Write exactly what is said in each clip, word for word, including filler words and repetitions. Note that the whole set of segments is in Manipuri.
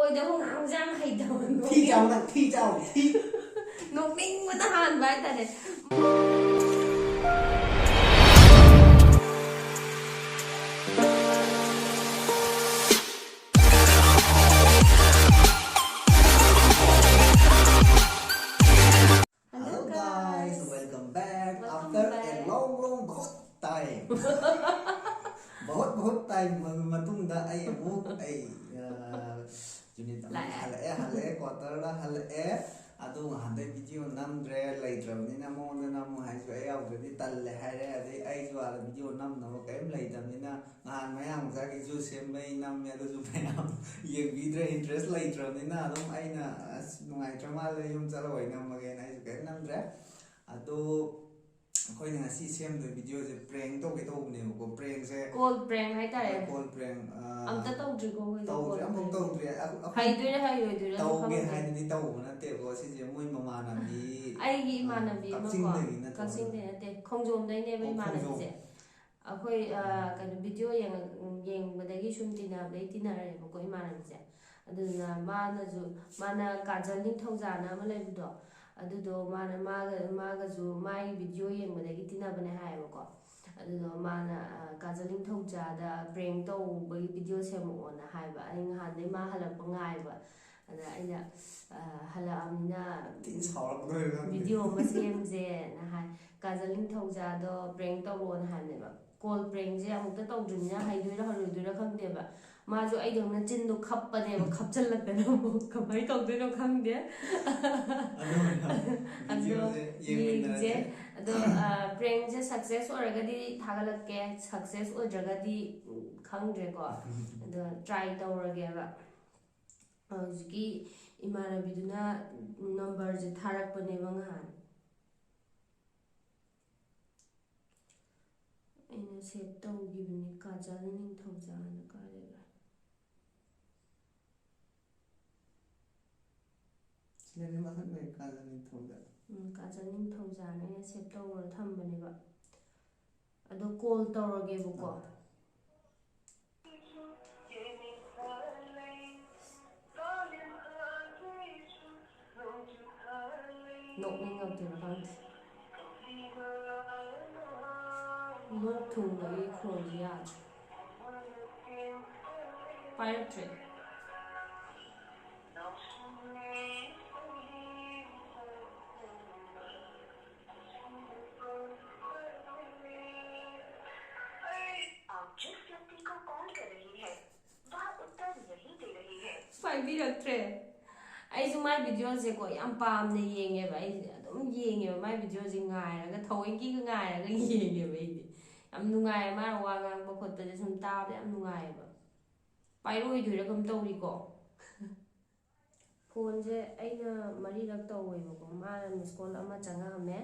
ꯑꯗꯣ ꯉꯥꯡꯕꯁꯦ ꯌꯥꯝ ꯍꯩꯇꯕ ꯊꯤ ꯆꯥꯎ ꯅꯪ ꯊꯤ ꯆꯥꯎ ꯊꯤ ꯅꯣꯛꯅꯤꯡꯕꯅ ꯍꯥꯟꯕ ꯍꯥꯏꯇꯥꯔꯦ꯫ Hello guys, welcome back Welcome after a back. long long बहुत time. बहुत बहुत time ꯃꯇꯨꯡꯗ ꯑꯩ ꯑꯃꯨꯛ ꯑꯩ ꯌꯨꯅꯤꯠ ꯑꯃꯨꯛ ꯂꯥꯛꯑꯦ꯫ ꯍꯜꯂꯛꯑꯦ ꯍꯜꯂꯛꯑꯦ ꯀ꯭ꯋꯥꯇꯔꯗ ꯍꯜꯂꯛꯑꯦ꯫ ꯑꯗꯨ ꯉꯍꯥꯟꯗꯩ ꯚꯤꯗꯤꯑꯣ ꯅꯝꯗ꯭ꯔꯦ, ꯂꯩꯇ꯭ꯔꯕꯅꯤꯅ ꯃꯉꯣꯟꯗ ꯅꯝꯃꯨ ꯍꯥꯏꯁꯨ ꯑꯩ ꯌꯥꯎꯗ꯭ꯔꯗꯤ ꯇꯜꯂꯦ ꯍꯥꯏꯔꯦ꯫ ꯑꯗꯩ ꯑꯩꯁꯨ ꯑꯥꯗ ꯚꯤꯗꯤꯑꯣ ꯅꯝꯅꯕ ꯀꯔꯤꯝ ꯂꯩꯇꯕꯅꯤꯅ ꯉꯍꯥꯟ ꯃꯌꯥꯡ ꯃꯆꯥꯒꯤ ꯖꯨꯁ ꯁꯦꯝꯕꯩ ꯅꯝꯃꯦ, ꯑꯗꯨꯁꯨ ꯃꯌꯥꯝ ꯌꯦꯡꯕꯤꯗ꯭ꯔꯦ, ꯏꯟꯇꯔꯦꯁ ꯂꯩꯇ꯭ꯔꯕꯅꯤꯅ ꯑꯗꯨꯝ ꯑꯩꯅ ꯑꯁ ꯅꯨꯡꯉꯥꯏꯇ꯭ꯔ ꯃꯥꯜꯂꯦ, ꯌꯨꯝ ꯆꯠꯂ ꯑꯣꯏꯅ ꯅꯝꯃꯒꯦꯅ ꯑꯩꯁꯨ ꯀꯔꯤꯝ ꯅꯝꯗ꯭ꯔꯦ꯫ ꯑꯗꯣ ꯑꯩꯈꯣꯏꯅ ꯉꯁꯤ ꯁꯦꯝꯗꯣꯏ ꯚꯤꯗꯤꯑꯣꯁꯦ ꯄ꯭ꯔꯦꯡ ꯇꯧꯒꯦ ꯇꯧꯕꯅꯦꯕꯀꯣ꯫ ꯄ꯭ꯔꯦꯡꯁꯦ ꯀꯣꯜ ꯄ꯭ꯔꯦꯡ ꯍꯥꯏꯇꯥꯔꯦ꯫ ꯀꯣꯜ ꯄ꯭ꯔꯦꯡ ꯑꯝꯇ ꯇꯧꯗ꯭ꯔꯤꯀꯣ ꯑꯩꯈꯣꯏꯗꯣ ꯇꯧꯗ꯭ꯔꯤ, ꯀꯣꯜ ꯑꯃꯐꯥꯎ ꯄ꯭ꯔꯦꯡ꯫ ꯇꯧꯗ꯭ꯔꯤ꯫ ꯑꯩ- ꯑꯩꯈꯣꯏ ꯍꯩꯗꯣꯏꯔꯥ ꯍꯩꯔꯣꯏꯗꯣꯏꯔꯥꯁꯨ ꯇꯧꯒꯦ ꯈꯪꯗꯦ꯫ ꯍꯥꯏꯅꯗꯤ ꯇꯧꯕ ꯅꯠꯇꯦꯕꯀꯣ꯫ ꯁꯤꯁꯦ ꯃꯣꯏ ꯃꯃꯥꯟꯅꯕꯤ ꯑꯩꯒꯤ ꯏꯃꯥꯟꯅꯕꯤ ꯑꯃꯀꯣ ꯀꯛꯆꯤꯡꯗꯒꯤ ꯅꯠꯇ꯭ꯔꯣ? ꯀꯛꯆꯤꯡꯗꯒꯤ ꯅꯠꯇꯦ, ꯈꯣꯡꯖꯣꯝꯗꯩꯅꯦꯕ ꯑꯣ, ꯏꯃꯥꯟꯅꯕꯤꯁꯦ꯫ ꯈꯣꯡꯖꯣꯝ꯫ ꯑꯩꯈꯣꯏ ꯑ, ꯀꯩꯅꯣ ꯚꯤꯗꯤꯑꯣ ꯌꯦꯡꯉ- ꯌꯦꯡꯕꯗꯒꯤ ꯁꯨꯝ ꯇꯤꯟꯅꯕꯗꯒꯤ ꯇꯤꯟꯅꯔꯦꯕꯀꯣ ꯏꯃꯥꯟꯅꯕꯤꯁꯦ꯫ ꯑꯗꯨꯗꯨꯅ ꯃꯥꯅꯁꯨ, ꯃꯥꯅ ꯀꯥꯖꯜ ꯅꯤꯡꯊꯧꯖꯥꯅ ꯑꯃ ꯂꯩꯕꯗꯣ, ꯑꯗꯨꯗꯣ ꯃꯥꯅ ꯃꯥꯒ ꯃꯥꯒꯁꯨ ꯃꯥꯒꯤ ꯚꯤꯗꯤꯑꯣ ꯌꯦꯡꯕꯗꯒꯤ ꯇꯤꯟꯅꯕꯅꯦ ꯍꯥꯏꯌꯦꯕꯀꯣ꯫ ꯑꯗꯨꯗꯣ ꯃꯥꯅ ꯑ, ꯀꯥꯖꯜ ꯅꯤꯡꯊꯧꯖꯥꯗ ꯄ꯭ꯔꯦꯡ ꯇꯧꯕꯒꯤ ꯚꯤꯗꯤꯑꯣ ꯁꯦꯝꯃꯛꯑꯣꯅ ꯍꯥꯏꯕ꯫ ꯑꯩ ꯅꯍꯥꯟꯗꯩ ꯃꯥ ꯍꯜꯂꯛꯄ ꯉꯥꯏꯕ꯫ ꯑꯗ ꯑꯩꯅ ꯑ, ꯍꯜꯂꯛꯑꯕꯅꯤꯅ ꯊꯤꯅ ꯁꯥꯎꯔꯛꯀꯗꯣꯏꯔ ꯈꯪꯗꯦ꯫ ꯚꯤꯗꯤꯑꯣ ꯑꯃ ꯁꯦꯝꯁꯦꯅ ꯍꯥꯏ꯫ ꯀꯥꯖꯜ ꯅꯤꯡꯊꯧꯖꯥꯗꯣ ꯄ꯭ꯔꯦꯡ ꯇꯧꯔꯣꯅ ꯍꯥꯏꯕꯅꯦꯕ꯫ ꯀꯣꯜ ꯄ꯭ꯔꯦꯡꯁꯦ ꯑꯃꯨꯛꯇ ꯇꯧꯗ꯭ꯔꯤꯕꯅꯤꯅ ꯍꯩꯗꯣꯏꯔꯥ ꯍꯩꯔꯣꯏꯗꯣꯏꯔꯥ ꯈꯪꯗꯦꯕ꯫ ꯃꯥꯁꯨ ꯑꯩꯗꯧꯅ ꯆꯤꯟꯗꯣ ꯈꯞꯄꯅꯦꯕ, ꯈꯞꯆꯜꯂꯛꯇꯅ ꯑꯃꯨꯛ ꯀꯃꯥꯏꯅ ꯇꯧꯗꯣꯏꯅꯣ ꯈꯪꯗꯦ꯫ ꯑꯗꯨ ꯑꯣꯏꯅ ꯑꯗꯣ ꯚꯤꯗꯤꯑꯣꯁꯦ ꯌꯦꯡꯁꯦ꯫ ꯌꯦꯡꯃꯤꯟꯅꯔꯁꯦ꯫ ꯑꯗꯣ ꯄ꯭ꯔꯦꯡꯁꯦ ꯁꯛꯁꯦꯁ ꯑꯣꯏꯔꯒꯗꯤ ꯊꯥꯒꯠꯂꯛꯀꯦ, ꯁꯛꯁꯦꯁ ꯑꯣꯏꯗ꯭ꯔꯒꯗꯤ ꯎꯝ, ꯈꯪꯗ꯭ꯔꯦꯀꯣ꯫ ꯑꯗꯣ ꯇ꯭ꯔꯥꯏ ꯇꯧꯔꯒꯦꯕ꯫ ꯍꯧꯖꯤꯛꯀꯤ ꯏꯃꯥꯟꯅꯕꯤꯗꯨꯅ ꯅꯝꯕꯔꯁꯦ ꯊꯥꯔꯛꯄꯅꯦꯕ ꯉꯍꯥꯟ꯫ ꯑꯩꯅ ꯁꯦꯚ ꯇꯧꯈꯤꯕꯅꯤ, ꯀꯥꯖꯜ ꯅꯤꯡꯊꯧꯖꯥꯅ꯫ ꯀꯥꯏꯗꯅꯣ? ꯁꯤꯗꯅꯦ ꯃꯊꯛ ꯂꯩ, ꯀꯥꯖꯜ ꯅꯤꯡꯊꯧꯖꯥ꯫ ꯎꯝ, ꯀꯥꯖꯜ ꯅꯤꯡꯊꯧꯖꯥꯅ ꯑꯩꯅ ꯁꯦꯚ ꯇꯧꯔꯒ ꯊꯝꯕꯅꯦꯕ꯫ ꯑꯗꯣ ꯀꯣꯜ ꯇꯧꯔꯒꯦꯕꯀꯣ꯫ ꯅꯣꯛꯅꯤꯡꯉꯛꯇꯣꯏꯔꯥ ꯈꯪꯗꯦ꯫ ꯂꯣꯛ ꯊꯨꯡꯕꯒꯤ ꯈꯣꯟꯁꯦ ꯌꯥꯗ꯭ꯔꯦ꯫ ꯄꯥꯏꯔꯛꯇ꯭ꯔꯦ꯫ आप जिस व्यक्ति को कॉल कर रही है, वह उत्तर नहीं दे रही है। ꯄꯥꯏꯕꯤꯔꯛꯇ꯭ꯔꯦ꯫ ꯑꯩꯁꯨ ꯃꯥꯏ ꯚꯤꯗꯤꯑꯣꯁꯦꯀꯣ ꯌꯥꯝ ꯄꯥꯝꯅ ꯌꯦꯡꯉꯦꯕ꯫ ꯑꯩꯁꯦ ꯑꯗꯨꯝ ꯌꯦꯡꯉꯦꯕ ꯃꯥꯏ ꯚꯤꯗꯤꯑꯣꯁꯦ ꯉꯥꯏꯔꯒ, ꯊꯑꯣꯏꯀꯤꯒ ꯉꯥꯏꯔꯒ ꯌꯦꯡꯉꯦꯕ ꯑꯩꯗꯤ꯫ ꯌꯥꯝ ꯅꯨꯡꯉꯥꯏꯌꯦ, ꯃꯥꯅ ꯋꯥ ꯉꯥꯡꯕ ꯈꯣꯠꯄꯁꯦ ꯁꯨꯝ ꯇꯥꯕꯗ ꯌꯥꯝ ꯅꯨꯡꯉꯥꯏꯌꯦꯕ꯫ ꯄꯥꯏꯔꯣꯏꯗꯣꯏꯔꯥ ꯀꯝ ꯇꯧꯔꯤꯀꯣ꯫ ꯐꯣꯟꯁꯦ ꯑꯩꯅ ꯃꯔꯤꯔꯛ ꯇꯧꯋꯦꯕꯀꯣ, ꯃꯥꯅ ꯃꯤꯁ ꯀꯣꯜ ꯑꯃ ꯆꯪꯉꯛꯑꯝꯃꯦ꯫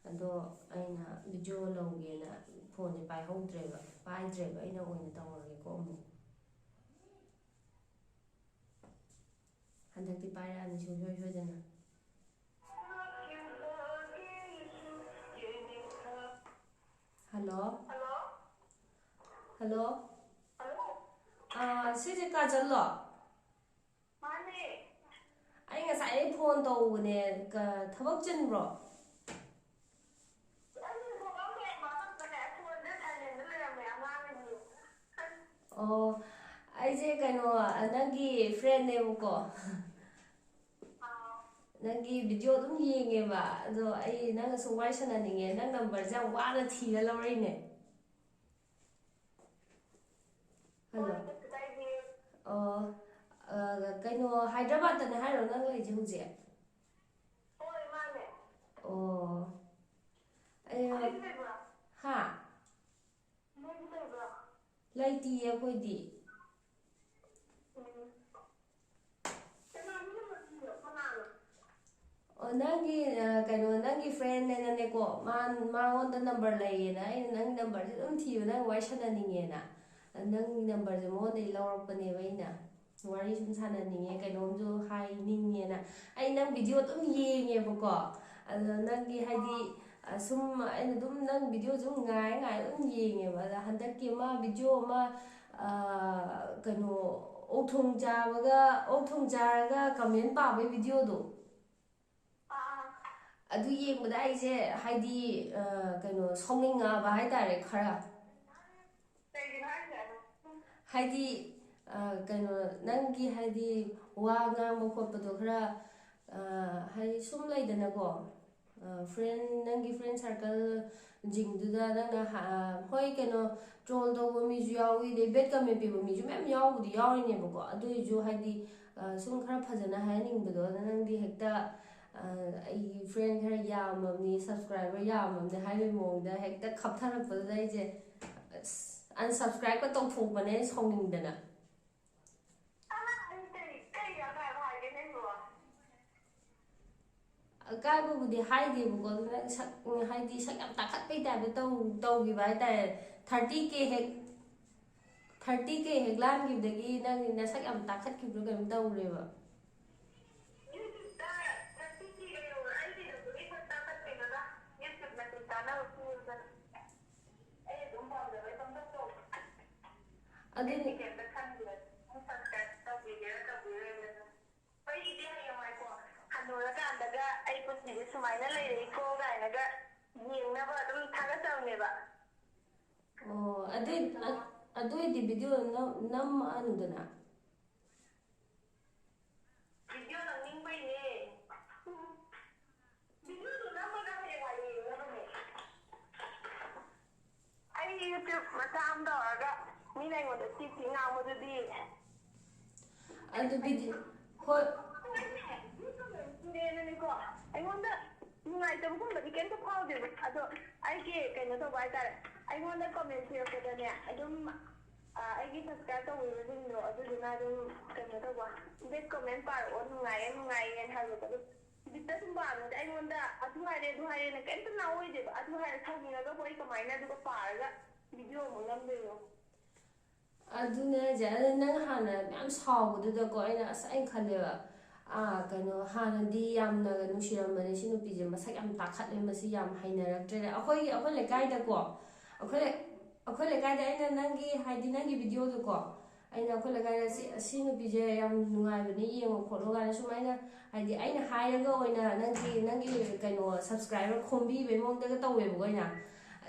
ꯑꯗꯣ ꯑꯩꯅ ꯚꯤꯗꯤꯑꯣ ꯂꯧꯒꯦꯅ ꯐꯣꯟꯁꯦ ꯄꯥꯏꯍꯧꯗ꯭ꯔꯦꯕ, ꯄꯥꯏꯗ꯭ꯔꯦꯕ꯫ ꯑꯩꯅ ꯑꯣꯏꯅ ꯇꯧꯔꯒꯦꯀꯣ ꯑꯃꯨꯛ꯫ ꯍꯟꯗꯛꯇꯤ ꯄꯥꯏꯔꯛꯑꯅꯤ ꯁꯨꯡꯁꯣꯏ ꯁꯣꯏꯗꯅ꯫ ꯍꯜꯂꯣ꯫ ꯍꯜꯂꯣ꯫ ꯍꯜꯂꯣ꯫ ꯑꯥ, ꯁꯤꯁꯦ ꯀꯥꯖꯜꯂꯣ? ꯃꯥꯅꯦ꯫ ꯑꯩ ꯉꯁꯥꯏꯗꯩ ꯐꯣꯟ ꯇꯧꯕꯅꯦ, ꯀ-, ꯊꯕꯛ ꯆꯤꯟꯕ꯭ꯔꯣ? ꯑꯩꯁꯨ ꯊꯕꯛ ꯑꯃ ꯂꯩꯔꯝꯕ ꯑꯗꯨꯗꯅꯦ, ꯐꯣꯟꯁꯦ ꯁꯥꯏꯂꯦꯟꯗ ꯂꯩꯔꯝꯃꯦ, ꯑꯉꯥꯡꯁꯤꯡꯒꯤ꯫ ꯑꯣ, ꯑꯩꯁꯦ ꯀꯩꯅꯣ, ꯅꯪꯒꯤ ꯐ꯭ꯔꯦꯟꯅꯦꯕꯀꯣ꯫ ꯑꯥ꯫ ꯅꯪꯒꯤ ꯚꯤꯗꯤꯑꯣ ꯑꯗꯨꯝ ꯌꯦꯡꯉꯦꯕ, ꯑꯗꯣ ꯑꯩ ꯅꯪꯒ ꯁꯨꯝ ꯋꯥꯔꯤ ꯁꯥꯟꯅꯅꯤꯡꯉꯦ, ꯅꯪ ꯅꯝꯕꯔꯁꯦ ꯌꯥꯝ ꯋꯥꯅ ꯊꯤꯔ ꯂꯧꯔꯛꯏꯅꯦ꯫ ꯍꯜꯂꯣ꯫ ꯍꯣꯏ, ꯀꯩꯁꯨ ꯀꯥꯏꯗꯦ꯫ ꯑꯣ, ꯑ, ꯀꯩꯅꯣ, ꯍꯥꯏꯗ꯭ꯔꯕꯥꯠꯇꯅꯦ ꯍꯥꯏꯔꯣ ꯅꯪ ꯂꯩꯁꯦ ꯍꯧꯖꯤꯛ? ꯍꯣꯏ, ꯃꯥꯅꯦ꯫ ꯑꯣ꯫ ꯑꯩ, ꯍꯧꯖꯤꯛ ꯂꯩꯕ꯭ꯔꯣ? ꯍꯥ? ꯅꯣꯏꯒꯤ ꯂꯩꯕ꯭ꯔꯣ? ꯂꯩꯇꯤꯌꯦ ꯑꯩꯈꯣꯏꯗꯤ꯫ ꯎꯝ꯫ ꯀꯅꯥꯅꯣ ꯅꯝꯕꯔ ꯄꯤꯔꯤꯗꯣ? ꯀꯅꯥꯅꯣ? ꯑꯣ, ꯅꯪꯒꯤ, ꯑ, ꯀꯩꯅꯣ, ꯅꯪꯒꯤ ꯐ꯭ꯔꯦꯟꯅꯦꯅꯅꯦꯀꯣ, ꯃꯥ-, ꯃꯉꯣꯟꯗ ꯅꯝꯕꯔ ꯂꯩꯌꯦꯅ, ꯑꯩꯅ ꯅꯪꯒꯤ ꯅꯝꯕꯔꯁꯦ ꯑꯗꯨꯝ ꯊꯤꯕ, ꯅꯪ ꯋꯥꯔꯤ ꯁꯥꯟꯅꯅꯤꯡꯉꯦꯅ꯫ ꯑ, ꯅꯪꯒꯤ ꯅꯝꯕꯔꯁꯦ ꯃꯉꯣꯟꯗꯒꯤ ꯂꯧꯔꯛꯄꯅꯦꯕ ꯑꯩꯅ꯫ ꯋꯥꯔꯤ ꯁꯨꯝ ꯁꯥꯟꯅꯅꯤꯡꯉꯦ, ꯀꯩꯅꯣꯝꯁꯨ ꯍꯥꯏꯅꯤꯡꯉꯦꯅ꯫ ꯑꯩ ꯅꯪ ꯚꯤꯗꯤꯑꯣ ꯑꯗꯨꯝ ꯌꯦꯡꯉꯦꯕꯀꯣ꯫ ꯑꯗꯣ ꯅꯪꯒꯤ ꯍꯥꯏꯗꯤ, ꯑ, ꯁꯨꯝ ꯑꯩꯅ ꯑꯗꯨꯝ ꯅꯪ ꯚꯤꯗꯤꯑꯣ ꯁꯨꯝ ꯉꯥꯏ ꯉꯥꯏ ꯑꯗꯨꯝ ꯌꯦꯡꯉꯦꯕ꯫ ꯑꯗ ꯍꯟꯗꯛꯀꯤ ꯑꯃ ꯚꯤꯗꯤꯑꯣ ꯑꯃ, ꯑ, ꯀꯩꯅꯣ, ꯑꯣꯛ ꯊꯣꯡ ꯆꯥꯕꯒ, ꯑꯣꯛ ꯊꯣꯡ ꯆꯥꯔꯒ ꯀꯃꯦꯟ ꯄꯥꯕꯒꯤ ꯚꯤꯗꯤꯑꯣꯗꯣ꯫ ꯑꯥ, ꯑꯥ꯫ ꯑꯗꯨ ꯌꯦꯡꯕꯗ ꯑꯩꯁꯦ ꯍꯥꯏꯗꯤ ꯑ, ꯀꯩꯅꯣ ꯁꯥꯎꯅꯤꯡꯉꯛꯑꯕ ꯍꯥꯏꯇꯥꯔꯦ ꯈꯔ꯫ ꯀꯩꯒꯤꯅꯣ ꯍꯥꯏꯁꯦ? ꯍꯥꯏꯗꯤ ꯑ, ꯀꯩꯅꯣ ꯅꯪꯒꯤ ꯍꯥꯏꯗꯤ ꯋꯥ ꯉꯥꯡꯕ ꯈꯣꯠꯄꯗꯣ ꯈꯔ ꯑ, ꯍꯥꯏꯗꯤ ꯁꯨꯝ ꯂꯩꯗꯅꯀꯣ, ꯐ꯭ꯔꯦꯟ, ꯅꯪꯒꯤ ꯐ꯭ꯔꯦꯟ ꯁꯥꯔꯀꯜꯁꯤꯡꯗꯨꯗ ꯅꯪꯅ ꯍꯥ- ꯍꯣꯏ, ꯀꯩꯅꯣ, ꯇ꯭ꯔꯣꯜ ꯇꯧꯕ ꯃꯤꯁꯨ ꯌꯥꯎꯏ, ꯑꯗꯩ ꯕꯦꯠ ꯀꯃꯦꯟ ꯄꯤꯕ ꯃꯤꯁꯨ ꯃꯌꯥꯝ ꯌꯥꯎꯕꯨꯗꯤ ꯌꯥꯎꯔꯤꯅꯦꯕꯀꯣ꯫ ꯑꯗꯨ ꯑꯣꯏꯁꯨ ꯍꯥꯏꯗꯤ ꯑ, ꯁꯨꯝ ꯈꯔ ꯐꯖꯅ ꯍꯥꯏꯍꯟꯅꯤꯡꯕꯗꯣ, ꯑꯗ ꯅꯪꯗꯤ ꯍꯦꯛꯇ ꯑ, ꯑꯩꯒꯤ ꯐ꯭ꯔꯦꯟ ꯈꯔ ꯌꯥꯝꯃꯕꯅꯤ, ꯁꯕꯁꯀ꯭ꯔꯥꯏꯕꯔ ꯌꯥꯝꯃꯕꯅꯤ ꯍꯥꯏꯕꯒꯤ ꯃꯑꯣꯡꯗ ꯍꯦꯛꯇ ꯈꯞꯊꯔꯛꯄꯗꯨꯗ ꯑꯩꯁꯦ ꯑꯟꯁꯕꯁꯀ꯭ꯔꯥꯏꯕꯀ ꯇꯧꯊꯣꯛꯄꯅꯦ, ꯑꯩ ꯁꯥꯎꯅꯤꯡꯗꯅ꯫ ꯑꯩ ꯀꯩ ꯀꯩ ꯑꯀꯥꯏꯕ ꯍꯥꯏꯒꯦ ꯅꯪꯕꯨ? ꯑꯀꯥꯏꯕꯕꯨꯗꯤ ꯍꯥꯏꯗꯦꯕꯀꯣ, ꯑꯗꯨꯅ ꯁꯛ, ꯍꯥꯏꯗꯤ ꯁꯛ ꯌꯥꯝ ꯇꯥꯈꯠꯄꯩ ꯇꯥꯏꯞꯇ ꯇꯧ ꯇꯧꯈꯤꯕ ꯍꯥꯏꯇꯥꯔꯦ꯫ ꯊꯥꯔꯇꯤ ꯀꯦ ꯍꯦꯛ, ꯊꯥꯔꯇꯤ ꯀꯦ ꯍꯦꯛ ꯂꯥꯟꯈꯤꯕꯗꯒꯤ ꯅꯪ ꯅꯁꯛ ꯌꯥꯝ ꯇꯥꯈꯠꯈꯤꯕ꯭ꯔꯣ ꯀꯩꯅꯣꯝ ꯇꯧꯔꯦꯕ꯫ ꯌꯨꯇ꯭ꯌꯨꯕꯇ ꯊꯥꯔꯇꯤ ꯀꯦꯒ ꯌꯧꯔ ꯑꯩ ꯀꯩꯗꯧꯕꯒꯤ ꯁꯛ ꯇꯥꯈꯠꯇꯣꯏꯅꯣꯗ? ꯌꯨꯇ꯭ꯌꯨꯕꯅ ꯀꯩ ꯀꯥꯟꯅꯕ ꯄꯤꯔꯗꯅ? ꯑꯩ ꯑꯗꯨꯝ ꯄꯥꯝꯖꯕꯩ ꯄꯪꯇꯧ ꯇꯧꯕ꯫ ꯑꯗꯨꯅꯤ꯫ ꯑꯩꯗꯤ ꯀꯩꯝꯇ ꯈꯟꯗꯦ꯫ ꯅꯪ ꯁꯕꯁꯀ꯭ꯔꯥꯏꯕ ꯇꯧꯕꯤꯒꯦꯔꯥ ꯇꯧꯕꯤꯔꯣꯏꯔꯥ? ꯑꯩꯒꯤꯗꯤ ꯍꯌꯦꯡꯋꯥꯏꯀꯣ, ꯍꯟꯅꯨꯔꯀꯥꯟꯗꯒ ꯑꯩ ꯄꯨꯟꯁꯤꯁꯦ ꯁꯨꯃꯥꯏꯅ ꯂꯩꯔꯛꯏꯀꯣ ꯀꯥꯏꯅꯒ ꯌꯦꯡꯅꯕ ꯑꯗꯨꯝ ꯊꯥꯒꯠꯆꯕꯅꯦꯕ꯫ ꯑꯣ, ꯑꯗꯨ ꯑ- ꯑꯗꯨ ꯑꯣꯏꯗꯤ ꯚꯤꯗꯤꯑꯣ ꯅꯝ- ꯅꯝꯃꯛꯑꯅꯨꯗꯅ꯫ ꯚꯤꯗꯤꯑꯣ ꯅꯝꯅꯤꯡꯕꯩꯅꯦ꯫ ꯚꯤꯗꯤꯑꯣꯗꯣ ꯅꯝꯃꯒ ꯍꯌꯦꯡꯋꯥꯏ ꯌꯦꯡꯅꯕꯅꯦ꯫ ꯑꯩ ꯌꯨꯇ꯭ꯌꯨꯕ ꯃꯆꯥ ꯑꯃ ꯇꯧꯔꯒ ꯃꯤꯅ ꯑꯩꯉꯣꯟꯗ ꯊꯤ ꯊꯤ ꯉꯥꯡꯕꯗꯨꯗꯤ꯫ ꯑꯗꯨ ꯚꯤꯗꯤꯑꯣ, ꯍꯣꯏ꯫ ꯃꯤ ꯀꯃꯦꯟ ꯄꯤꯔꯦꯅꯅꯦꯀꯣ, ꯑꯩꯉꯣꯟꯗ ꯅꯨꯡꯉꯥꯏꯇꯕꯒꯨꯝꯕꯗꯤ ꯀꯩꯝꯇ ꯐꯥꯎꯗꯦꯕ꯫ ꯑꯗꯣ ꯑꯩꯒꯤ ꯀꯩꯅꯣ ꯇꯧꯕ ꯍꯥꯏꯇꯥꯔꯦ, ꯑꯩꯉꯣꯟꯗ ꯀꯃꯦꯟ ꯄꯤꯔꯛꯄꯗꯅꯦ ꯑꯗꯨꯝ ꯑ, ꯑꯩꯒꯤ ꯁꯕꯁꯀ꯭ꯔꯥꯏꯕ ꯇꯧꯕꯤꯕꯁꯤꯡꯗꯣ ꯑꯗꯨꯗꯨꯅ ꯑꯗꯨꯝ ꯀꯩꯅꯣ ꯇꯧꯕ, ꯕꯦꯠ ꯀꯃꯦꯟ ꯄꯥꯔꯛꯑꯣ, ꯅꯨꯡꯉꯥꯏꯌꯦ ꯅꯨꯡꯉꯥꯏꯌꯦꯅ ꯍꯥꯏꯕꯗꯣ ꯑꯗꯨꯝ ꯕꯤꯠꯇ ꯁꯨꯝ ꯄꯥꯕꯅꯤꯗ꯫ ꯑꯩꯉꯣꯟꯗ ꯑꯗꯨ ꯍꯥꯏꯔꯦ ꯑꯗꯨ ꯍꯥꯏꯔꯦꯅ ꯀꯩꯝꯇ ꯅꯥꯑꯣꯏꯗꯦꯕ꯫ ꯑꯗꯨ ꯍꯥꯏꯔꯦ ꯁꯥꯎꯅꯤꯡꯉꯒꯕꯨ ꯑꯩ ꯀꯃꯥꯏꯅ ꯑꯗꯨꯒ ꯄꯥꯔꯒ ꯚꯤꯗꯤꯑꯣ ꯑꯃꯨꯛ ꯅꯝꯗꯣꯏꯅꯣ? ꯑꯗꯨꯅꯦ ꯍꯥꯏꯁꯦ꯫ ꯑꯗꯨ ꯅꯪ ꯍꯥꯟꯅ ꯃꯌꯥꯝ ꯁꯥꯎꯕꯗꯨꯗꯀꯣ ꯑꯩꯅ ꯑꯁ ꯑꯩꯅ ꯈꯜꯂꯦꯕ, ꯑꯥ, ꯀꯩꯅꯣ, ꯍꯥꯟꯅꯗꯤ ꯌꯥꯝꯅ ꯅꯨꯡꯁꯤꯔꯝꯕꯅꯦ ꯁꯤ ꯅꯨꯄꯤꯁꯦ, ꯃꯁꯛ ꯌꯥꯝ ꯇꯥꯈꯠꯂꯦ, ꯃꯁꯤ ꯌꯥꯝ ꯍꯩꯅꯔꯛꯇ꯭ꯔꯦꯅ꯫ ꯑꯩꯈꯣꯏꯒꯤ ꯑꯩꯈꯣꯏ ꯂꯩꯀꯥꯏꯗꯀꯣ, ꯑꯩꯈꯣꯏ ꯂꯩ- ꯑꯩꯈꯣꯏ ꯂꯩꯀꯥꯏꯗ ꯑꯩꯅ ꯅꯪꯒꯤ ꯍꯥꯏꯗꯤ ꯅꯪꯒꯤ ꯚꯤꯗꯤꯑꯣꯗꯨꯀꯣ, ꯑꯩꯅ ꯑꯩꯈꯣꯏ ꯂꯩꯀꯥꯏꯗ "ꯁꯤ, ꯁꯤ ꯅꯨꯄꯤꯁꯦ ꯌꯥꯝ ꯅꯨꯡꯉꯥꯏꯕꯅꯦ, ꯌꯦꯡꯉꯣ ꯈꯣꯠꯂꯣ" ꯀꯥꯏꯅ ꯁꯨꯃꯥꯏꯅ, ꯍꯥꯏꯗꯤ ꯑꯩꯅ ꯍꯥꯏꯔꯒ ꯑꯣꯏꯅ ꯅꯪꯒꯤ, ꯅꯪꯒꯤ ꯀꯩꯅꯣ subscriber ꯈꯣꯝꯕꯤꯕꯩ ꯃꯑꯣꯡꯗꯒ ꯇꯧꯋꯦꯕꯀꯣ ꯑꯩꯅ꯫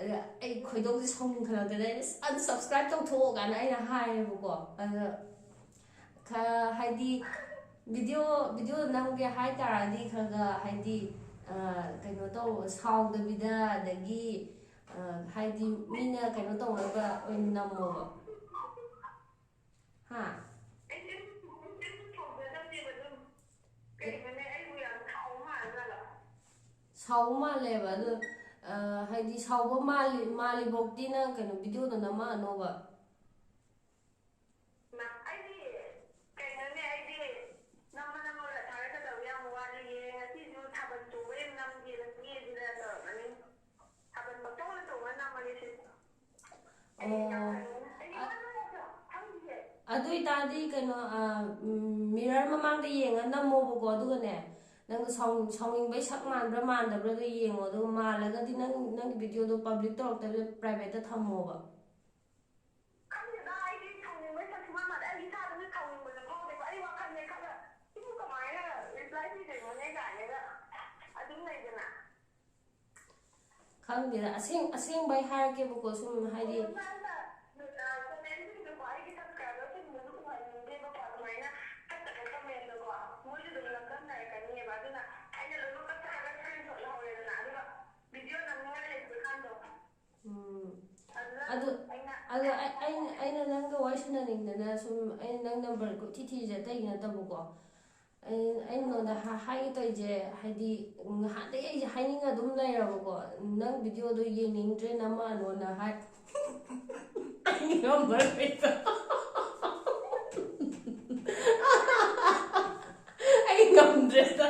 ꯑꯗ ꯑꯩ ꯈꯣꯏꯗꯧꯁꯦ ꯁꯥꯎꯅꯤꯡꯈꯠꯂꯛꯇꯅ ꯑꯩꯅ "unsubscribe ꯇꯧꯊꯣꯛꯑꯣ" ꯀꯥꯏꯅ ꯑꯩꯅ ꯍꯥꯏꯌꯦꯕꯀꯣ꯫ ꯑꯗ ꯈ-, ꯍꯥꯏꯗꯤ video, video ꯅꯝꯒꯦ ꯍꯥꯏ ꯇꯥꯔꯗꯤ ꯈꯔ ꯈꯔ ꯍꯥꯏꯗꯤ, ꯑ, ꯀꯩꯅꯣ ꯇꯧ, ꯁꯥꯎꯗꯕꯤꯗ, ꯑꯗꯒꯤ, ꯑ, ꯍꯥꯏꯗꯤ ꯃꯤꯅ ꯀꯩꯅꯣ ꯇꯧꯅꯕ ꯑꯣꯏꯅ ꯅꯝꯃꯣꯕ꯫ ꯍꯥ? ꯑꯩꯁꯦ ꯑꯗꯨꯝ ꯁꯥꯎꯖꯗꯕꯅꯦꯕ ꯑꯗꯨꯝ꯫ ꯀꯩꯅꯣꯅꯦ, ꯑꯩꯕꯨ ꯌꯥꯝ ꯁꯥꯎꯕ ꯃꯥꯜꯂꯖꯥꯠꯂꯣ? ꯁꯥꯎꯕ ꯃꯥꯜꯂꯦꯕ ꯑꯗꯣ, ꯑ, ꯍꯥꯏꯗꯤ ꯁꯥꯎꯕ ꯃꯥꯜꯂꯤ, ꯃꯥꯜꯂꯤꯐꯧꯗꯤ ꯅꯪ ꯀꯩꯅꯣ videoꯗꯣ ꯅꯝꯃꯛꯑꯅꯣꯕ꯫ ꯃꯥ, ꯑꯩꯗꯤ ꯀꯩꯅꯣꯅꯦ, ꯑꯩꯗꯤ ꯅꯝꯕ ꯅꯝꯕꯒ ꯊꯥꯒꯠꯀꯗꯕ ꯌꯥꯝ ꯋꯥꯠꯂꯤꯌꯦ꯫ ꯉꯁꯤꯁꯨ ꯊꯥꯕꯜ ꯆꯣꯡꯕ ꯌꯥꯝ ꯅꯝꯒꯦꯅ ꯃꯤ ꯑꯗꯨꯗ ꯇꯧꯔꯝꯃꯅꯤ꯫ ꯊꯥꯕꯜ ꯄꯪꯆꯣꯡꯗ ꯆꯣꯡꯉ ꯅꯝꯃꯒꯦ ꯁꯤ꯫ ꯑꯩ ꯌꯥꯝ ꯑꯣ, ꯍꯩꯅꯤꯡꯉꯦ꯫ ꯑꯩꯗꯤ ꯑ-, ꯋꯥ ꯂꯣꯟꯅ ꯈꯪꯗꯤꯌꯦ꯫ ꯑꯗꯨ ꯑꯣꯏꯇꯥꯔꯗꯤ ꯀꯩꯅꯣ, ꯑ, ꯎꯝ, mirror ꯃꯃꯥꯡꯗ ꯌꯦꯡꯉ ꯅꯝꯃꯣꯕꯀꯣ, ꯑꯗꯨꯒꯅꯦ ꯅꯪ ꯁꯥꯎ-, ꯁꯥꯎꯅꯤꯡꯕꯩ ꯁꯛ ꯃꯥꯟꯕ꯭ꯔꯥ ꯃꯥꯟꯗꯕ꯭ꯔꯥꯗꯣ ꯌꯦꯡꯉꯣ, ꯑꯗꯨꯒ ꯃꯥꯜꯂꯒꯗꯤ ꯅꯪ, ꯅꯪꯒꯤ videoꯗꯣ public ꯇꯧꯔꯛꯇꯕꯤꯗ privateꯇ ꯊꯝꯃꯣꯕ꯫ ꯈꯪꯗꯦꯗ, ꯑꯩꯗꯤ ꯁꯥꯎꯅꯤꯡꯕꯩ ꯁꯛ ꯁꯨꯡꯃꯥꯟ ꯃꯥꯟꯗꯦ꯫ ꯑꯩ ꯏꯁꯥꯗꯁꯨ ꯁꯥꯎꯅꯤꯡꯕꯁꯨ ꯐꯥꯎꯗꯦꯀꯣ꯫ ꯑꯩ ꯋꯥꯈꯜꯁꯦ ꯈꯜꯂ, "ꯁꯤꯕꯨ ꯀꯃꯥꯏꯅ reply ꯄꯤꯗꯣꯏꯅꯣꯅꯦ?" ꯀꯥꯏꯅꯒ ꯑꯗꯨꯝ ꯂꯩꯗꯅ꯫ ꯈꯪꯗꯦꯗ, ꯑꯁꯦꯡ-, ꯑꯁꯦꯡꯕꯩ ꯍꯥꯏꯔꯛꯀꯦꯕꯀꯣ, ꯁꯨꯝ ꯍꯥꯏꯗꯤ꯫ ꯑꯣ, ꯅꯪꯅ, ꯑ, commentꯁꯤꯡꯗꯨꯀꯣ, ꯑꯩꯒꯤ subscriberꯁꯤꯡꯗꯨꯁꯨ ꯎꯍꯟꯅꯤꯡꯗꯦꯕꯀꯣ, ꯑꯗꯨꯃꯥꯏꯅ ꯐꯠꯇꯕ commentꯗꯣꯀꯣ꯫ ꯃꯣꯏꯁꯨ ꯑꯗꯨꯝ ꯂꯝꯗꯝꯅꯔꯛꯀꯅꯤꯕ꯫ ꯑꯗꯨꯅ ꯑꯩꯅ ꯂꯣꯏꯅꯃꯛ ꯀꯛꯊꯠꯂꯒ screenshot ꯂꯧꯍꯧꯔꯦꯗꯅ, ꯑꯗꯨꯒ video ꯅꯝꯅꯤꯡꯉꯥꯏ ꯂꯩꯇ꯭ꯔꯤꯀꯥꯟꯗꯣ꯫ ꯎꯝ꯫ ꯑꯗꯨꯗ ꯑꯗꯨ, ꯑꯩꯅ ꯑꯗꯨ ꯑꯩ-, ꯑꯩꯅ, ꯑꯩꯅ ꯅꯪꯒ ꯋꯥꯔꯤ ꯁꯥꯟꯅꯅꯤꯡꯗꯅ ꯁꯨꯝ ꯑꯩꯅ ꯅꯪ number ꯀꯣꯏꯊꯤ ꯊꯤꯔꯤꯁꯦ ꯑꯇꯩꯒꯤ ꯅꯠꯇꯕꯀꯣ꯫ ꯑꯩ, ꯑꯩ ꯅꯉꯣꯟꯗ ꯍꯥ-, ꯍꯥꯏꯒꯦ ꯇꯧꯔꯤꯁꯦ, ꯍꯥꯏꯗꯤ ꯉꯍꯥꯟꯗꯒꯤ ꯑꯩꯁꯦ ꯍꯥꯏꯅꯤꯡꯉ ꯑꯗꯨꯝ ꯂꯩꯔꯕꯀꯣ, ꯅꯪ videoꯗꯣ ꯌꯦꯡꯅꯤꯡꯗ꯭ꯔꯦ ꯅꯝꯃꯛꯑꯅꯣꯅ ꯍꯥꯏ-, ꯑꯩ ꯉꯝꯃꯔꯣꯏꯗ꯫ ꯑꯩ ꯉꯝꯗ꯭ꯔꯦꯗ꯫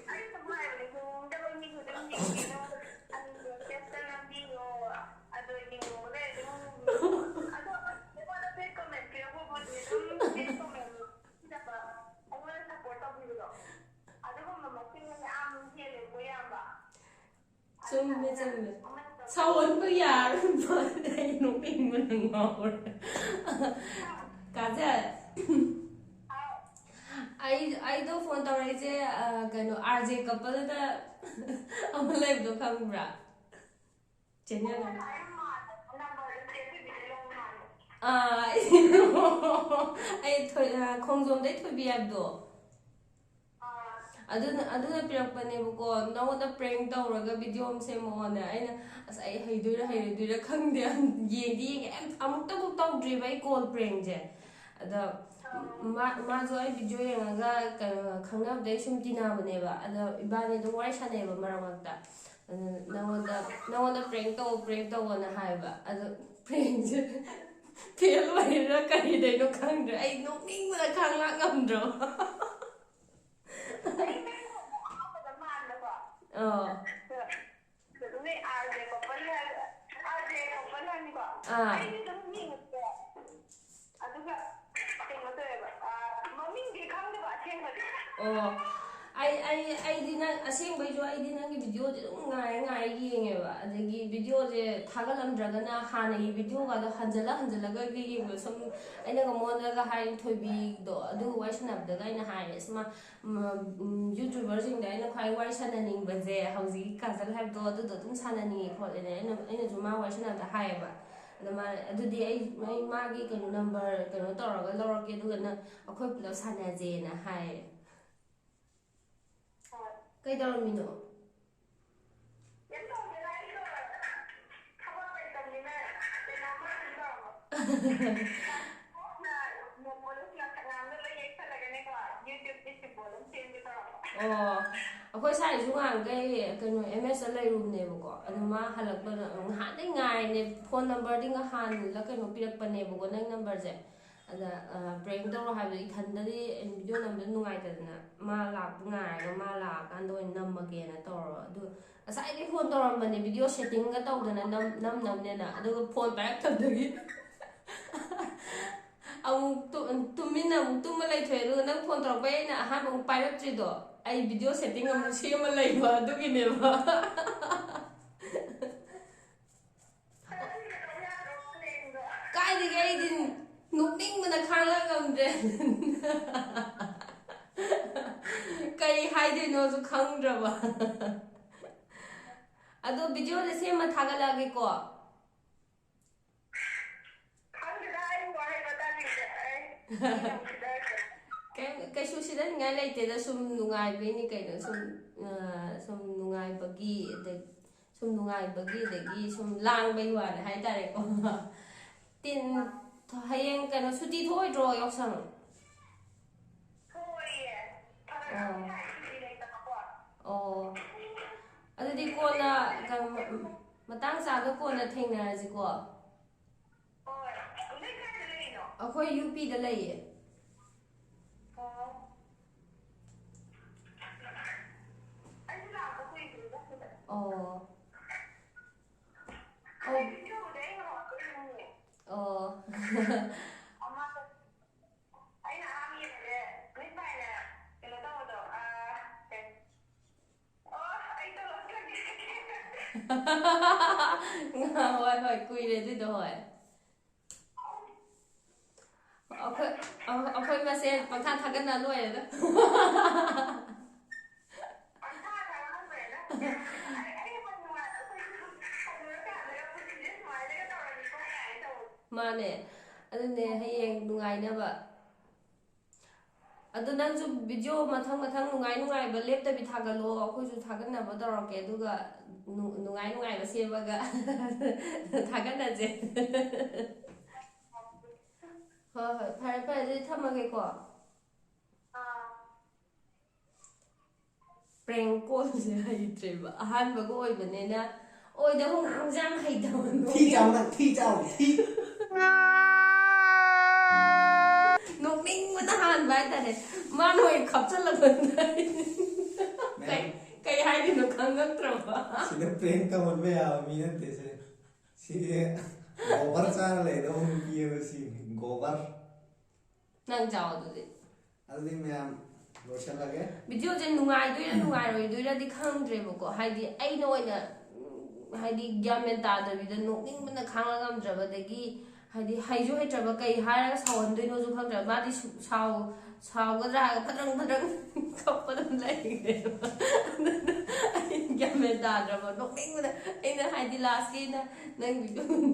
ꯑꯩ ꯑꯗꯨꯝ ꯍꯥꯏꯕꯅꯦ, ꯌꯦꯡꯅꯤꯡꯗꯕ ꯃꯤꯁꯨ ꯑꯗꯨꯝ ꯌꯦꯡꯕꯤꯌꯨ, unsubscribeꯇ ꯅꯝꯕꯤꯌꯣ, ꯑꯗꯣ ꯌꯦꯡꯅꯤꯡꯕꯈꯩ ꯑꯗꯨꯝ ꯌꯦꯡꯉꯣ꯫ ꯑꯗꯣ ꯑꯩꯉꯣꯟꯗ bad comment ꯄꯤꯔꯛꯄꯕꯨꯗꯤ ꯑꯗꯨꯝ bad comment ꯄꯤꯗꯕ, ꯑꯩꯉꯣꯟꯗ support ꯇꯧꯕꯤꯕꯗꯣ, ꯑꯗꯨꯒꯨꯝꯕ ꯃꯁꯤꯡꯅ ꯌꯥꯝ ꯍꯦꯜꯂꯦꯀꯣ, ꯏꯌꯥꯝꯕ꯫ ꯁꯥꯎꯍꯟꯕ ꯌꯥꯔꯣꯏ ꯃꯥꯜꯂꯦ, ꯑꯩ ꯅꯣꯛꯅꯤꯡꯕꯅ ꯉꯥꯎꯔꯦ꯫ ꯀꯥꯖꯜ, ꯑꯩ ꯑꯩꯗꯣ ꯐꯣꯟ ꯇꯧꯔꯛꯏꯁꯦ, ꯑ, ꯀꯩꯅꯣ, ꯑꯥꯔ ꯖꯦ ꯀꯄꯜꯗ ꯑꯃ ꯂꯩꯕꯗꯣ ꯈꯪꯕ꯭ꯔꯥ? ꯆꯦꯅꯦꯜ ꯑꯃ꯫ ꯑꯥ, ꯑꯩ ꯊꯣꯏ-, ꯑ, ꯈꯣꯡꯖꯣꯝꯗꯩ ꯊꯣꯏꯕꯤ ꯍꯥꯏꯕꯗꯣ꯫ ꯑꯗꯨꯅ, ꯑꯗꯨꯅ ꯄꯤꯔꯛꯄꯅꯦꯕꯀꯣ, ꯅꯉꯣꯟꯗ ꯄ꯭ꯔꯦꯡ ꯇꯧꯔꯒ ꯚꯤꯗꯤꯑꯣ ꯑꯃ ꯁꯦꯝꯃꯛꯑꯣꯅꯦ꯫ ꯑꯩꯅ, "ꯑꯁ, ꯑꯩ ꯍꯩꯗꯣꯏꯔꯥ ꯍꯩꯔꯣꯏꯗꯣꯏꯔꯥ ꯈꯪꯗꯦ, ꯌꯦꯡꯗꯤ ꯌꯦꯡꯒꯦ꯫ ꯑꯩ ꯑꯃꯨꯛꯇꯕꯨ ꯇꯧꯗ꯭ꯔꯤꯕ ꯑꯩ ꯀꯣꯜ ꯄ꯭ꯔꯦꯡꯁꯦ"꯫ ꯑꯗ ꯃꯥ-, ꯃꯥꯁꯨ ꯑꯩ ꯚꯤꯗꯤꯑꯣ ꯌꯦꯡꯉꯒ, ꯀꯩꯅꯣ, ꯈꯪꯅꯕꯗꯩ ꯁꯨꯝ ꯇꯤꯟꯅꯕꯅꯦꯕ꯫ ꯑꯗꯣ ꯏꯕꯥꯅꯤ ꯑꯗꯨꯝ ꯋꯥꯔꯤ ꯁꯥꯟꯅꯩꯌꯦꯕ ꯃꯔꯛ ꯃꯔꯛꯇ꯫ ꯑꯗꯨ ꯅꯉꯣꯟꯗ, "ꯅꯉꯣꯟꯗ ꯄ꯭ꯔꯦꯡ ꯇꯧ, ꯄ꯭ꯔꯦꯡ ꯇꯧꯑꯣꯅ" ꯍꯥꯏꯕ꯫ ꯑꯗꯣ ꯄ꯭ꯔꯦꯡꯁꯦ ꯐꯦꯜ ꯑꯣꯏꯔꯤꯔꯥ ꯀꯔꯤꯗꯩꯅꯣ ꯈꯪꯗ꯭ꯔꯦ꯫ ꯑꯩ ꯅꯣꯛꯅꯤꯡꯕꯅ ꯈꯥꯡ ꯂꯥꯛ ꯉꯝꯗ꯭ꯔꯕ꯫ ꯑꯩ ꯅꯪ ꯑꯍꯥꯟꯕꯗ ꯃꯥꯟꯕꯀꯣ꯫ ꯑꯣ꯫ ꯑꯗꯨꯅꯦ ꯑꯥꯔ ꯖꯦ ꯀꯣꯄꯜ ꯍꯥꯏꯕ, ꯑꯥꯔ ꯖꯦ ꯀꯣꯄꯜ ꯍꯥꯏꯅꯤꯀꯣ꯫ ꯑꯥ꯫ ꯑꯩꯗꯤ ꯑꯗꯨꯝ ꯌꯦꯡꯉꯛꯄ꯫ ꯑꯗꯨꯒ ꯀꯩꯅꯣ ꯇꯧꯋꯦꯕ, ꯑꯥ, ꯃꯃꯤꯡꯗꯤ ꯈꯪꯗꯕ ꯑꯁꯦꯡꯕꯗꯤ꯫ ꯑꯣ꯫ ꯑꯩ, ꯑꯩ, ꯑꯩꯗꯤ ꯅꯪ, ꯑꯁꯦꯡꯕꯩꯁꯨ ꯑꯩꯗꯤ ꯅꯪꯒꯤ ꯚꯤꯗꯤꯑꯣꯁꯦ ꯑꯗꯨꯝ ꯉꯥꯏꯔ ꯉꯥꯏꯔ ꯌꯦꯡꯉꯦꯕ꯫ ꯑꯗꯒꯤ ꯚꯤꯗꯤꯑꯣꯁꯦ ꯊꯥꯒꯠꯂꯝꯗ꯭ꯔꯒꯅ ꯍꯥꯟꯅꯒꯤ ꯚꯤꯗꯤꯑꯣꯒꯗꯣ ꯍꯟꯖꯜꯂ ꯍꯟꯖꯜꯂꯒ ꯌꯦꯡꯕ꯫ ꯁꯨꯝ ꯑꯩꯅꯒ ꯃꯉꯣꯟꯗꯒ ꯍꯥꯏ, ꯊꯣꯏꯕꯤꯗꯣ, ꯑꯗꯨ ꯋꯥꯔꯤ ꯁꯥꯟꯅꯕꯗꯒ ꯑꯩꯅ ꯍꯥꯏꯔꯦ, "ꯑꯁ, ꯃꯥ, ꯃ-, ꯎꯝ, ꯌꯨꯇ꯭ꯌꯨꯕꯔꯁꯤꯡꯗ ꯑꯩꯅ ꯈ꯭ꯋꯥꯏ ꯋꯥꯔꯤ ꯁꯥꯟꯅꯅꯤꯡꯕꯁꯦ ꯍꯧꯖꯤꯛꯀꯤ ꯀꯥꯖꯜ ꯍꯥꯏꯕꯗꯣ, ꯑꯗꯨꯗꯣ ꯑꯗꯨꯝ ꯁꯥꯟꯅꯅꯤꯡꯉꯦ" ꯈꯣꯠꯂꯦꯅ ꯑꯩꯅ, ꯑꯩꯅꯁꯨ ꯃꯥ ꯋꯥꯔꯤ ꯁꯥꯟꯅꯕꯗ ꯍꯥꯏꯌꯦꯕ꯫ ꯑꯗ ꯃꯥ, "ꯑꯗꯨꯗꯤ ꯑꯩ, ꯑꯩ ꯃꯥꯒꯤ ꯀꯩꯅꯣ ꯅꯝꯕꯔ ꯀꯩꯅꯣ ꯇꯧꯔꯒ ꯂꯧꯔꯛꯀꯦ, ꯑꯗꯨꯒ ꯅꯪ, ꯑꯩꯈꯣꯏ ꯄꯨꯂꯞ ꯁꯥꯟꯅꯁꯦꯅ" ꯍꯥꯏꯌꯦ꯫ ꯍꯣꯏ꯫ ꯀꯩꯗꯧꯔꯝꯃꯤꯅꯣ? ꯀꯩꯝ ꯇꯧꯗꯦꯗ, ꯑꯩꯗꯣ ꯊꯕꯛ ꯂꯩꯇꯕꯅꯤꯅ ꯀꯩꯅꯣꯝꯃ ꯑꯗꯨꯝ ꯇꯧꯔꯝꯕ꯫ ꯅꯣꯡꯃꯗ ꯁꯤꯅ ꯐꯅꯌꯥꯝꯅ ꯂꯣꯏ ꯌꯦꯛꯁꯜꯂꯒꯅꯦꯀꯣ, YouTube-ꯀꯤ symbol ꯑꯃ ꯁꯦꯝꯒꯦ ꯇꯧꯔꯝꯕ꯫ ꯑꯣ, ꯑꯩꯈꯣꯏ ꯁꯥꯏꯁꯨ ꯉꯍꯥꯟꯈꯩ ꯀꯩꯅꯣ, ꯑꯦꯝ ꯑꯦꯁꯇ ꯂꯩꯔꯨꯕꯅꯦꯕꯀꯣ, ꯑꯗꯨ ꯃꯥ ꯍꯜꯂꯛꯄꯗ ꯉꯍꯥꯟꯗꯩ ꯉꯥꯏꯔꯤꯅꯦ, ꯐꯣꯟ ꯅꯝꯕꯔꯗꯤ ꯉꯍꯥꯟꯂ ꯀꯩꯅꯣ ꯄꯤꯔꯛꯄꯅꯦꯕꯀꯣ, ꯅꯪ ꯅꯝꯕꯔꯁꯦ꯫ ꯑꯗ, ꯑ, ꯄ꯭ꯔꯦꯡ ꯇꯧꯔꯣ ꯍꯥꯏꯕꯗꯣ ꯏꯊꯟꯗꯗꯤ ꯚꯤꯗꯤꯑꯣ ꯅꯝꯕꯗ ꯅꯨꯡꯉꯥꯏꯇꯗꯅ ꯃꯥ ꯂꯥꯛꯄ ꯉꯥꯏꯔꯒ ꯃꯥ ꯂꯥꯛꯑꯀꯥꯟꯗ ꯑꯣꯏꯅ ꯅꯝꯃꯒꯦꯅ ꯇꯧꯔꯣ꯫ ꯑꯗꯨ ꯉꯁꯥꯏꯗꯤ ꯐꯣꯟ ꯇꯧꯔꯝꯕꯅꯦ, ꯚꯤꯗꯤꯑꯣ ꯁꯦꯠꯇꯤꯡꯒ ꯇꯧꯗꯅ ꯅꯝ-, ꯅꯝ ꯅꯝꯅꯦꯅ, ꯑꯗꯨꯒ ꯐꯣꯟ ꯄꯥꯏꯔꯛꯇꯕꯗꯒꯤ ꯑꯃꯨꯛ ꯇꯨ-, ꯇꯨꯃꯤꯟꯅ ꯑꯃꯨꯛ ꯇꯨꯝꯃ ꯂꯩꯊꯣꯛꯑꯦ꯫ ꯑꯗꯨꯒ ꯅꯪ ꯐꯣꯟ ꯇꯧꯔꯛꯄꯩ ꯑꯩꯅ ꯑꯍꯥꯟꯕ ꯑꯃꯨꯛ ꯄꯥꯏꯔꯛꯇ꯭ꯔꯤꯗꯣ, ꯑꯩ ꯚꯤꯗꯤꯑꯣ ꯁꯦꯠꯇꯤꯡ ꯑꯃꯨꯛ ꯁꯦꯝꯃ ꯂꯩꯕ ꯑꯗꯨꯒꯤꯅꯦꯕ꯫ ꯀꯩ ꯍꯥꯏꯗꯣꯏꯅꯣꯁꯨ ꯈꯪꯗ꯭ꯔꯕ꯫ ꯑꯗꯣ ꯚꯤꯗꯤꯑꯣꯁꯦ ꯁꯦꯝꯃ ꯊꯥꯒꯠꯂꯛꯑꯒꯦꯀꯣ꯫ ꯈꯪꯗꯦꯗ, ꯑꯩ ꯋꯥꯍꯩ ꯋꯥꯇꯥꯁꯤꯡꯁꯦ ꯑꯩ ꯀꯩꯝ- ꯀꯩꯁꯨ ꯁꯤꯗꯅꯤꯡꯉꯥꯏ ꯂꯩꯇꯦꯗ, ꯁꯨꯝ ꯅꯨꯡꯉꯥꯏꯕꯩꯅꯤ ꯀꯩꯅꯣ, ꯁꯨꯝ ꯑ, ꯁꯨꯝ ꯅꯨꯡꯉꯥꯏꯕꯒꯤ ꯑꯗꯩ ꯁꯨꯝ ꯅꯨꯡꯉꯥꯏꯕꯒꯤ ꯑꯗꯒꯤ ꯁꯨꯝ ꯂꯥꯡꯕꯩ ꯋꯥꯅꯤ ꯍꯥꯏꯇꯥꯔꯦꯀꯣ꯫ ꯇꯤꯟ ꯍꯌꯦꯡ ꯀꯩꯅꯣ ꯁꯨꯇꯤ ꯊꯣꯛꯑꯣꯏꯗ꯭ꯔꯣ ꯌꯥꯎꯁꯪ? ꯊꯣꯛꯑꯣꯏꯌꯦ꯫ ꯐꯔꯛ ꯌꯥꯝ ꯑꯣ꯫ ꯇꯥꯏ, ꯁꯨꯇꯤ ꯂꯩꯇꯕꯀꯣ꯫ ꯑꯣ꯫ ꯑꯗꯨꯗꯤ ꯀꯣꯟꯅ ꯀꯩꯅꯣ, ꯃꯇꯥꯡ ꯆꯥꯕ ꯀꯣꯟꯅ ꯊꯦꯡꯅꯔꯁꯤꯀꯣ꯫ ꯍꯣꯏ꯫ ꯅꯣꯏ ꯀꯥꯏꯗ ꯂꯩꯔꯤꯅꯣ? ꯑꯩꯈꯣꯏ ꯌꯨ ꯄꯤꯗ ꯂꯩꯌꯦ꯫ ꯑꯣ꯫ ꯑꯩꯁꯨ ꯂꯥꯛꯄ ꯀꯨꯏꯗ꯭ꯔꯤꯗ ꯁꯤꯗ꯫ ꯑꯣ꯫ ꯑꯣ꯫ ꯑꯩ ꯚꯤꯗꯤꯑꯣꯕꯨꯗꯤ ꯑꯩ ꯉꯍꯥꯟ ꯌꯦꯡꯉꯦ꯫ ꯑꯣ꯫ ꯑꯃ ꯑꯩꯅ ꯑꯍꯥꯟꯕ ꯌꯦꯡꯕꯁꯦ ꯅꯣꯏ ꯄꯥꯏꯅ ꯀꯩꯅꯣ ꯇꯧꯕꯗꯣ, ꯑꯥ, ꯀꯩ-, ꯑꯣ, ꯑꯩ ꯇꯣꯂꯣꯞ ꯆꯪꯉꯦ꯫ ꯍꯣꯏ, ꯍꯣꯏ, ꯀꯨꯏꯔꯦ ꯑꯗꯨꯏꯗꯣ, ꯍꯣꯏ꯫ ꯑꯩꯈꯣꯏ, ꯑ-, ꯑꯩꯈꯣꯏ ꯃꯁꯦꯟ ꯄꯪꯊꯥ ꯊꯥꯒꯠꯅ ꯂꯣꯏꯔꯦꯗ꯫ ꯄꯪꯊꯥ ꯊꯥꯒꯠꯅ ꯂꯣꯏꯔꯦꯗ꯫ ꯑꯩ, ꯑꯩ ꯌꯥꯝ ꯅꯨꯡꯉꯥꯏ-, ꯑꯩꯈꯣꯏꯁꯨ ꯍꯅꯨꯔꯀꯥꯟꯗꯒ ꯄꯨꯟꯁꯤꯁꯦ ꯁꯨꯃꯥꯏꯅꯒ ꯇꯧꯔꯗꯤꯀꯣ ꯀꯥꯏꯅ ꯇꯧꯕꯗꯣ꯫ ꯃꯥꯅꯦ꯫ ꯑꯗꯨꯅꯦ, ꯍꯌꯦꯡ ꯅꯨꯡꯉꯥꯏꯅꯕ꯫ ꯑꯗꯨ ꯅꯪꯁꯨ ꯚꯤꯗꯤꯑꯣ ꯃꯊꯪ ꯃꯊꯪ ꯅꯨꯡꯉꯥꯏ ꯅꯨꯡꯉꯥꯏꯕ ꯂꯦꯞꯇꯕꯤ ꯊꯥꯒꯠꯂꯣ, ꯑꯩꯈꯣꯏꯁꯨ ꯊꯥꯒꯠꯅꯕ ꯇꯧꯔꯛꯀꯦ, ꯑꯗꯨꯒ ꯅꯨ-, ꯅꯨꯡꯉꯥꯏ ꯅꯨꯡꯉꯥꯏꯕ ꯁꯦꯝꯃꯒ ꯊꯥꯒꯠꯅꯁꯦ꯫ ꯍꯣꯏ, ꯍꯣꯏ, ꯐꯔꯦ, ꯐꯔꯦ, ꯑꯗꯨꯗꯤ ꯊꯝꯃꯒꯦꯀꯣ꯫ ꯑꯥ꯫ Prank callꯁꯦ ꯍꯩꯇ꯭ꯔꯦꯕ, ꯑꯍꯥꯟꯕꯒ ꯑꯣꯏꯕꯅꯤꯅ꯫ ꯑꯣꯏꯗꯕ ꯉꯥꯡꯕꯁꯦ ꯌꯥꯝ ꯍꯩꯇꯕ꯫ ꯊꯤ ꯆꯥꯎ ꯅꯪ, ꯊꯤ ꯆꯥꯎ, ꯊꯤ꯫ ꯅꯣꯛꯅꯤꯡꯕꯅ ꯍꯥꯟꯕ ꯍꯥꯏꯇꯥꯔꯦ꯫ ꯃꯥꯅ ꯑꯣꯏꯅ ꯈꯞꯆꯜꯂꯛꯄꯗꯨꯗ ꯑꯩ ꯀꯩ, ꯃꯌꯥꯝ꯫ ꯀꯩ ꯍꯥꯏꯗꯣꯏꯅꯣ ꯈꯪꯉꯛꯇ꯭ꯔꯕ꯫ ꯁꯤꯗ prank ꯇꯧꯍꯟꯕ ꯌꯥꯕ ꯃꯤ ꯅꯠꯇꯦ ꯁꯦ꯫ ꯁꯤ ꯒꯣꯕꯔ ꯆꯥꯔ ꯂꯩꯗꯧꯕ ꯅꯨꯄꯤ ꯑꯃ ꯁꯤ ꯒꯣꯕꯔ꯫ ꯅꯪ ꯆꯥꯎ ꯑꯗꯨꯗꯤ꯫ ꯑꯗꯨꯗꯤ ꯃꯌꯥꯝ ꯂꯣꯏꯁꯤꯜꯂꯒꯦ꯫ ꯚꯤꯗꯤꯑꯣꯁꯦ ꯅꯨꯡꯉꯥꯏꯗꯣꯏꯔꯥ ꯅꯨꯡꯉꯥꯏꯔꯣꯏꯗꯣꯏꯔꯥꯗꯤ ꯈꯪꯗ꯭ꯔꯦꯕꯀꯣ, ꯍꯥꯏꯗꯤ ꯑꯩꯅ ꯑꯣꯏꯅ, ꯎꯝ, ꯍꯥꯏꯗꯤ ꯒ꯭ꯌꯥꯟ ꯃꯦꯟ ꯇꯥꯗꯕꯤꯗ ꯅꯣꯛꯅꯤꯡꯕꯅ ꯈꯥꯡꯕ ꯉꯝꯗ꯭ꯔꯕꯗꯒꯤ ꯍꯥꯏꯗꯤ ꯍꯩꯁꯨ ꯍꯩꯇ꯭ꯔꯕ, ꯀꯩ ꯍꯥꯏꯔꯒ ꯁꯥꯎꯍꯟꯗꯣꯏꯅꯣꯁꯨ ꯈꯪꯗ꯭ꯔꯕ꯫ ꯃꯥꯗꯤ ꯁꯨ- ꯁꯥꯎ ꯁꯥꯎꯒꯗ꯭ꯔꯥ ꯍꯥꯏꯔꯒ ꯐꯗ꯭ꯔꯪ ꯐꯗ꯭ꯔꯪ ꯀꯞꯄ ꯑꯗꯨꯝ ꯂꯩꯈ꯭ꯔꯦꯕ꯫ ꯑꯗꯨꯅ ꯑꯩ ꯒ꯭ꯌꯥꯟ ꯃꯦꯟ ꯇꯥꯗ꯭ꯔꯕ, ꯅꯣꯛꯅꯤꯡꯕꯗ꯫ ꯑꯩꯅ ꯍꯥꯏꯗꯤ ꯂꯥꯁꯀꯤ ꯑꯩꯅ "ꯅꯪ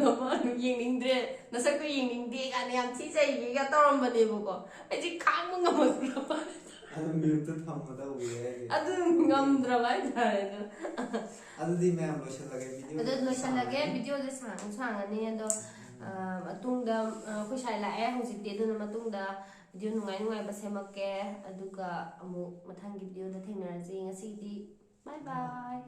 ꯅꯃꯥꯟꯅꯕ ꯌꯦꯡꯅꯤꯡꯗ꯭ꯔꯦ, ꯅꯁꯛꯇꯣ ꯌꯦꯡꯅꯤꯡꯗꯦ" ꯀꯥꯏꯅ ꯌꯥꯝ ꯊꯤ ꯆꯩꯒꯦꯒ ꯇꯧꯔꯝꯕꯅꯦꯕꯀꯣ꯫ ꯑꯩꯁꯦ ꯈꯥꯡꯕ ꯉꯝꯃꯛꯇ꯭ꯔꯕ꯫ ꯑꯗꯨ ꯃ꯭ꯌꯨꯠꯇ ꯊꯝꯒꯗꯧꯕꯤ ꯑꯩꯒꯤ꯫ ꯑꯗꯨ ꯉꯝꯗ꯭ꯔꯕ ꯍꯥꯏꯇꯥꯔꯦ꯫ ꯑꯗꯣ ꯑꯗꯨꯗꯤ ꯃꯌꯥꯝ ꯂꯣꯏꯁꯤꯜꯂꯒꯦ ꯚꯤꯗꯤꯑꯣ꯫ ꯑꯗꯨ ꯂꯣꯏꯁꯤꯜꯂꯒꯦ꯫ ꯚꯤꯗꯤꯑꯣꯁꯦ ꯁꯥꯡꯁꯨ ꯁꯥꯡꯉꯅꯤ꯫ ꯑꯗꯣ ꯑ, ꯃꯇꯨꯡꯗ ꯑ, ꯑꯩꯈꯣꯏ ꯁ꯭ꯋꯥꯏ ꯂꯥꯛꯑꯦ ꯍꯧꯖꯤꯛꯇꯤ꯫ ꯑꯗꯨꯅ ꯃꯇꯨꯡꯗ ꯚꯤꯗꯤꯑꯣ ꯅꯨꯡꯉꯥꯏ ꯅꯨꯡꯉꯥꯏꯕ ꯁꯦꯝꯃꯛꯀꯦ꯫ ꯑꯗꯨꯒ ꯑꯃꯨꯛ ꯃꯊꯪꯒꯤ ꯚꯤꯗꯤꯑꯣꯗ ꯊꯦꯡꯅꯔꯁꯤ꯫ ꯉꯁꯤꯒꯤꯗꯤ bye bye꯫